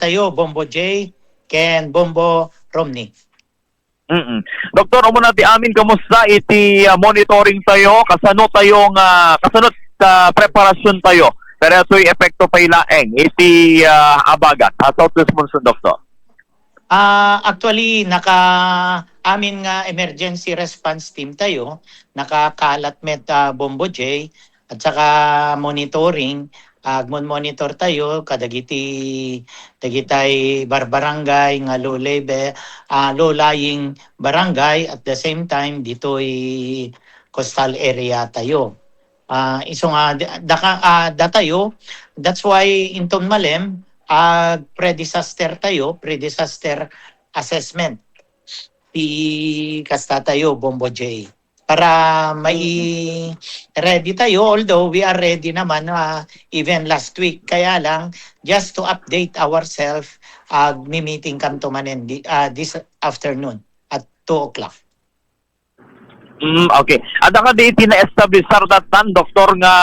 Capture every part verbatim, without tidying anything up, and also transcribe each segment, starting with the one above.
tayo, Bombo J, ken Bombo Romney. Mm. Doktor, umuna ti amin, kumusta iti, ah, monitoring tayo? Kasano tayo nga, kasano ta preparasyon tayo? Pero ito'y epekto pay laeng iti, ah, abagat, ah, southwest monsoon, Doktor. Ah, actually, naka amin nga emergency response team tayo, nakakalat met, ah, Bombo J, at saka monitoring, agmon-monitor tayo kadagiti, dagitay barbarangay nga low level, ah, low-lying barangay, at the same time, ditoy coastal area tayo. Ah, isu nga, da-, daka-, ah, datayo, that's why inton malem, ah, pre-disaster tayo, pre-disaster assessment. Ti kasta tayo, Bombo J. Para mai-ready tayo, although we are ready naman, ah, even last week. Kaya lang, just to update ourselves, ah, mi-meeting kanto manen di-, ah, this afternoon at two o'clock. Mm, okay. Adda kadi iti na-establishar datan, Doktor, nga,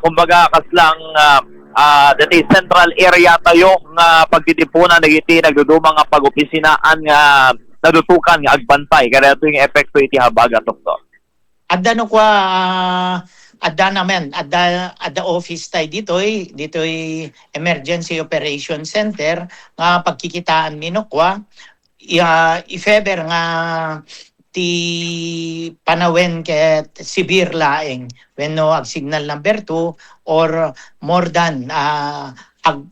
kumbaga, kaslang, ah, ah, dati central area tayo nga pagtitipunan dagiti nagduduma nga pag-opisinaan nga nadutokan nga agbantay kadaytoy nga epekto iti habagat, Doktor? Adda no kua, ah, adda naman, adda, adda office tayo ditoy, ditoy Emergency Operation Center nga pagkikitaan mi no kua, ya, if ever nga ti panawen ket severe laeng, wenno ag signal number two or more than, ah, ag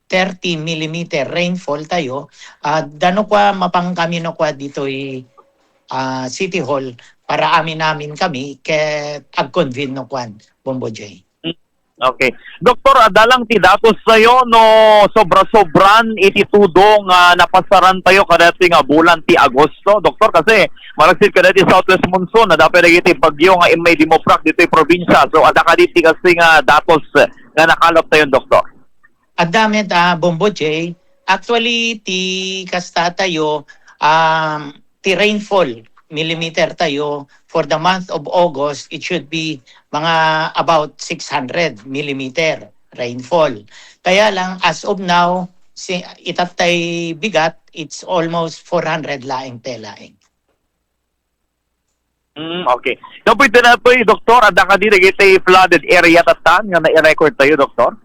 thirty millimeter rainfall tayo, ah, dano kua mapangkami no kua ditoy, ah, City Hall para amin-amin kami ket ag-convene no kuan, Bombo J. Okay. Doktor, adda lang ti datos tayo no sobra-sobran iti tudo nga napasaran tayo kadati nga bulan ti Agosto, Doktor, kasi malaksid kadati southwest monsoon, adda pay dagiti bagyo nga immay dimuprak ditoy probinsya. So, adda kadi ti kasi nga datos nga nakalap tayon, Doktor? Adda met, ah, Bombo J. Actually, ti kasta tayo, um, ti rainfall millimeter tayo for the month of August, it should be mga about six hundred millimeter rainfall. Kaya lang, as of now, si, itattay bigat, it's almost four hundred laeng pay laeng. Mm, okay. Kapuy daytoy, Doktor, adda kadi dagiti flooded area tatan nga nai-record tayo, Doktor?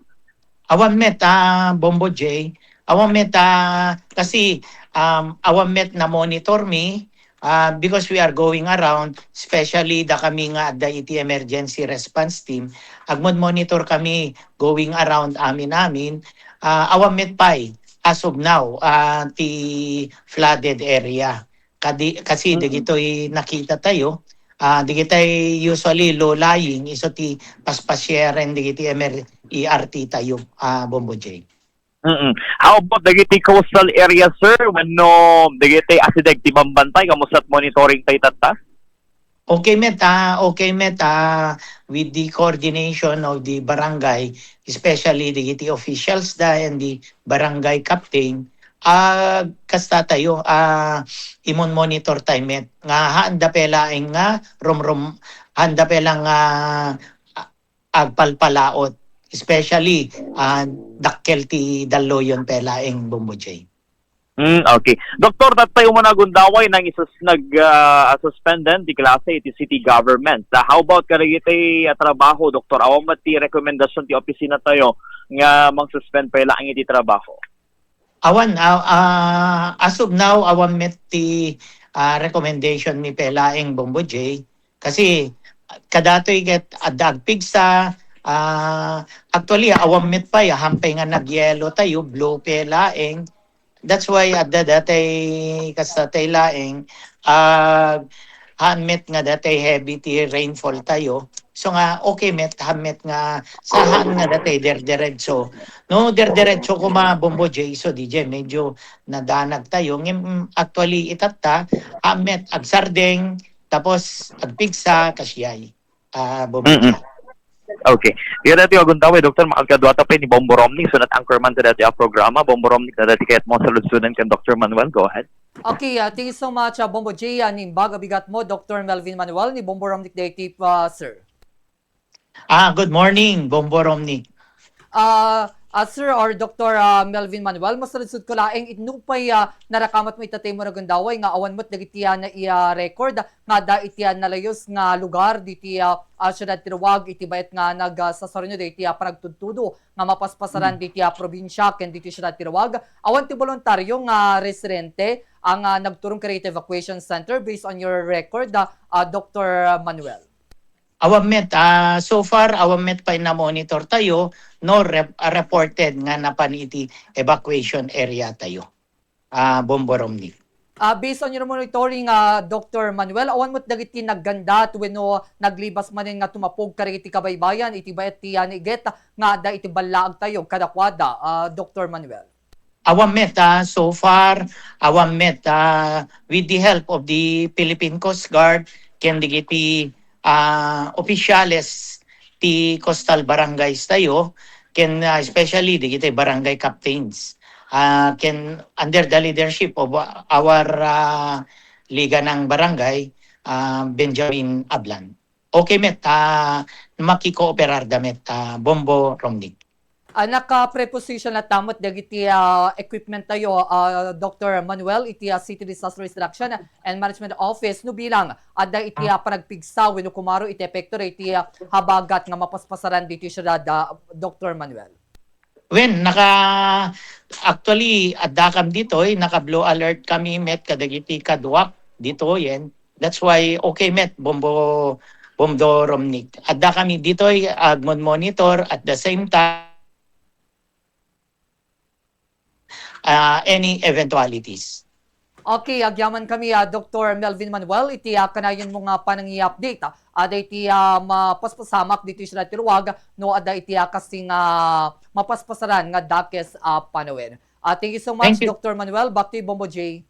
Awan met, ah, Bombo J. Awan met, ah, kasi, um, awan met na-monitor mi, ah, because we are going around, especially da kami nga adda iti emergency response team, agmon-monitor kami going around amin-amin, ah, awan met pay as of now, ah, ti flooded area. Kadi, kasi Mm. dagitoy nakita tayo, ah, dagitoy usually low-lying, isu ti paspasiaren dagiti M R, E R T tayo, ah, Bombo J. Mm. How about dagiti coastal area, sir? Wenno dagiti asideg ti bambantay, kamusta monitoring tayo tatta? Okay met, ah, okay met, ah, with the coordination of the barangay, especially dagiti officials da and the barangay captain, ah, kasta tayo, ah, imon-monitor tayo met nga haanda pay laeng nga rumrum-, haanda pay laeng nga, ah, agpalpalaot, especially, ah, dakkel ti dalloyon pay laeng, Bombo J. Mm, okay. Doktor, tattay umuna gundaway nang isus-, nag, ah, suspenden ti klase iti city government. Ah, how about kadagiti, ah, trabaho, Doktor? Awan met ti rekomendasyon ti opisina tayo nga mang-suspend pay laeng iti trabaho? Awan, ah, ah, as of now, awan met ti, ah, recommendation mi pay laeng, Bombo J. Kasi kadatoy ket adda agpigsa, ah, actually, awan met pay, hampay nga nagyelo tayo, blue pay laeng. That's why adda datay kasta tay laeng, ah, haan met nga datay heavy ti rainfall tayo. So nga, okay met, haan met nga saan nga datay derderetso. No, derderetso koma, Bombo J, so D J, medyo nadanag tayo. Ngem, actually, itatta, haan met, agsardeng, tapos agpigsa, kasiay. Ah, Bombo J. Mm-mm. Okay. Iya dati aguntaw, eh, Doktor, makagkaduata pa ni Bombo Romney, sunat anchorman ta dati a programa. Bombo Romney, na dati kayat mo sa Luzon ken Doktor Manuel. Go ahead. Okay, ah, thank you so much, ah, Bombo J. Ah, naimbag a bigat mo, Doktor Melvin Manuel, ni Bombo Romney daytoy pa, sir. Ah, good morning, Bombo Romney. Ah, Ah, sir or Doktor, ah, Melvin Manuel, masaragsargko laeng, no pay, ah, narakamat mo ita ti immo nagundaway nga awan met dagiti, ah, nai-, ah, record nga adda iti, ah, nalayus nga lugar diti, ah, ah, siudad ti Laoag iti bayat nga nag, ah, sasaruno dagiti, ah, panagtudtudo nga mapaspasaran diti, ah, probinsia ken diti siudad ti Laoag. Awan ti boluntario nga residente ang, ah, nagturong kadagiti evacuation center based on your record, ah, ah, Doktor Manuel? Awan met, ah, so far, awan met pay na-monitor tayo, no, rep-, ah, reported nga napan iti evacuation area tayo. Ah, Bombo Romney. Ah, based on your monitoring, ah, Doktor Manuel, awan met dagiti naggandat wenno naglibas manen nga tumapog kadagiti kabaybayan iti bayat ti, ah, Naiget nga adda iti ballaag tayo kadakuada, ah, Doktor Manuel? Awan met, ah, so far, awan met, ah, with the help of the Philippine Coast Guard, ken dagiti, ah, opisyales ti coastal barangays tayo, ken, ah, especially dagiti barangay captains, ah, ken under the leadership of our, ah, Liga ng Barangay, ah, Benjamin Ablan. Okay met, ah, makikooperar da met, ah, Bombo Romney. Ah, naka-preposition latta met dagiti, ah, equipment tayo, ah, Doktor Manuel, iti, ah, City Disaster Risk Reduction and Management Office, no bilang adda iti, ah, panagpigsa wenno kumaro iti epekto iti, ah, habagat nga mapaspasaran diti siudad, ah, Doktor Manuel? Wen, naka-, actually, adda kam ditoy, naka-blue alert kami met kadagiti kaduak ditoyen. That's why okay met, Bombo, Bombo Romney. Adda kami ditoy, agmon-monitor at the same time, ah, any eventualities. Okay, agyaman kami, ah, Doktor Melvin Manuel, iti, ah, kanayon mo nga panangi-update, ah, adda iti, ah, mapaspasamak ditoy siudad ti Laoag, no adda iti, ah, kasing, ah, mapaspasaran nga dakes, ah, panawen. Ah, thank you so much, Thank you. Doktor Manuel. Back to you, Bombo J.